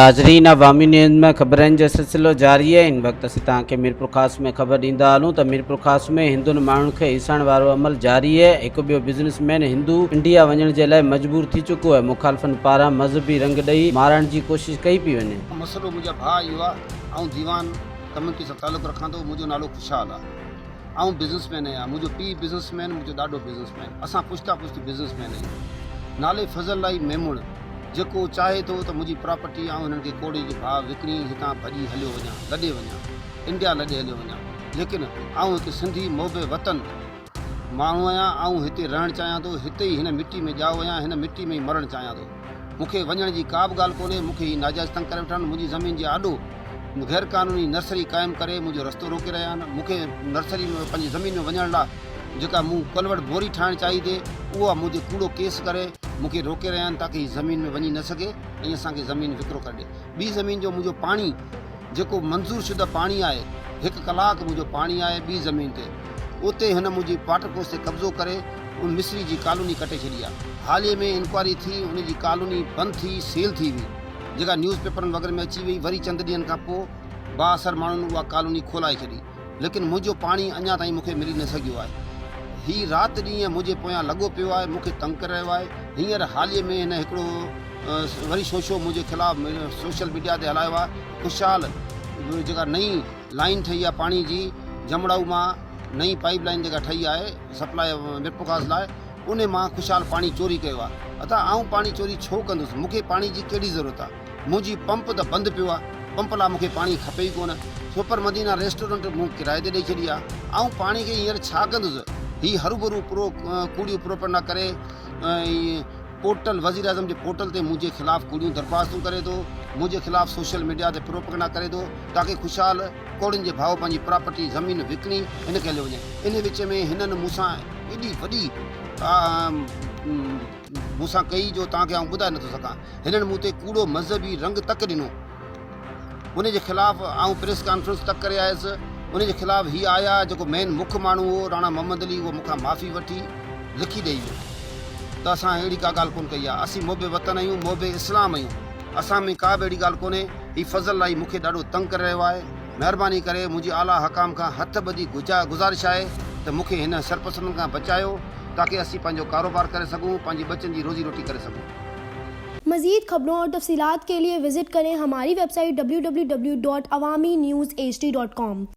ناظرين عوامي نيوز ۾ خبرن جو سلسلو جاري آهي هن وقت اسين توهان کي ميرپورخاص ۾ خبر ڏيندا هلون ته ميرپورخاص ۾ هندن ماڻهن کي هيسائڻ وارو عمل جاري آهي هڪ ٻيو بزنس مين هندو انڊيا وڃڻ جي لاء مجبور ٿي چڪو آهي مخالفن پاران مذهبي رنگ ڏئي مارڻ جي ڪوشش ڪئي پئي وڃي. مسئلو منهنجا ڀاء اهو آ آئون ديوان ڪميونٽي سان تعلق رکان ٿو منهنجو نالو خوشحال آ آئون بزنس مين آهيان منهنجو پيء بزنس مين منهنجو ڏاڏو بزنس مين اسان پشتا پشتي بزنس مين آهيون نالي فضل الاهي ميمڻ جيڪو چاهي ٿو ته منهنجي پراپرٽي آئون هنن کي ڪوڙي جي ڀاء وڪڻي هتان ڀڄي هليو وڃان، لڏي وڃان، انڊيا لڏي هليو وڃان، ليڪن آئون هڪ سنڌي محب وطن ماڻهو آهيان، آئون هتي رهڻ چاهيان ٿو، هتي ئي هن مٽي ۾ ڄائو آهيان، هن مٽي ۾ ئي مرڻ چاهيان ٿو. مون کي وڃڻ جي ڪا به ڳالهه ڪونهي، مون کي هي ناجائز تنگ ڪري ويٺا آهن، منهنجي زمين جي آڏو غير قانوني نرسري قائم ڪري منهنجو رستو روڪي رهيا آهن، مون کي نرسري ۾ پنهنجي زمين ۾ وڃڻ لاء جيڪا مون ڪلوڙ بوري ٺاهڻ چاهي ٿي اها مون تي ڪوڙو ڪيس ڪري مون کي روڪي رهيا آهن تاڪه هي زمين ۾ وڃي نه سگهي ۽ اسان کي زمين وڪرو ڪري ڏي. ٻي زمين جو منهنجو پاڻي جيڪو منظور شده پاڻي آهي هڪ ڪلاڪ منهنجو پاڻي آهي ٻي زمين تي اتي هن منهنجي واٽر ڪورس تي قبضو ڪري ان مصري جي ڪالوني ڪٽي ڇڏي آهي. حالي ۾ انڪوائري ٿي ان جي ڪالوني بند ٿي سيل ٿي وئي جيڪا نيوز پيپرن وغيره ۾ اچي وئي وري چند ڏينهن کان پوء بااثر ماڻهن اها ڪالوني کولائي ڇڏي. ليڪن منهنجو پاڻي اڃا تائين مون کي ملي نه سگهيو آهي. هي رات ڏينهن منهنجي پويان لڳو پيو آهي، مون کي تنگ ڪري رهيو آهي. هينئر حاليء ۾ هن هڪڙو وري شوشو منهنجي خلاف سوشل ميڊيا تي هلايو آهي. خوشحال جيڪا نئين لائين ٺهي آهي پاڻي جي جمڙائو مان نئين پائيپ لائين جيڪا ٺهي آهي سپلاء ميرپورخاص لاء انهي مان خوشحال پاڻي چوري ڪيو آهي. ادا آئون پاڻي چوري ڇو ڪندس؟ مون کي پاڻي جي ڪهڙي ضرورت آهي؟ منهنجي پمپ ته بند پيو آ، پمپ لاء مون کي پاڻي کپي ئي ڪونه. سپر مدينه ريسٽورنٽ مون ڪرائي تي ڏئي ڇڏي آ. آئون پاڻي کي هينئر ڇا ڪندس؟ هي هروڀرو پرو ڪوڙيون پروپينڊا ڪري ۽ پورٽل وزيراعظم جي پورٽل تي منهنجي خلاف ڪوڙيون درخواستون ڪري ٿو، منهنجي خلاف سوشل ميڊيا تي پروپيگنڊا ڪري ٿو تاڪه خوشحال ڪوڙين جي ڀائو پنهنجي پراپرٽي زمين وڪڻي هن کي هليو وڃي. انهي وچ ۾ هنن مون سان ايڏي وڏي مون سان ڪئي جو توهان کي آئون ٻڌائي نٿو سگهان. هنن مون تي ڪوڙو مذهبي رنگ تڪ ڏنو. ان جي خلاف آئون پريس ڪانفرنس تڪ ڪري آيس. ان جي خلاف هي آيا جيڪو مين مک ماڻهو هو راڻا محمد علي اهو مون کان معافي وٺي لکي ڏئي ويو ته اسان اهڙي ڪا ڳالهه ڪونه ڪئي آهي. اسين محب وطن آهيون، محب اسلام آهيون. اسان ۾ ڪا به اهڙي ڳالهه ڪونهي. هي فضل الاهي مون کي ڏاڍو تنگ ڪري رهيو آهي. مهرباني ڪري منهنجي اعليٰ حڪام کان هٿ ٻڌي گذارش آهي ته مون کي هن شرپسندن کان بچايو تاڪه اسين پنهنجو ڪاروبار ڪري سگهون، پنهنجي ٻچن جي روزي روٽي ڪري سگهون. مزيد خبرون اور تفصيلات کے لئے visit کرين ھماري website W W W dot Awami news H D dot com.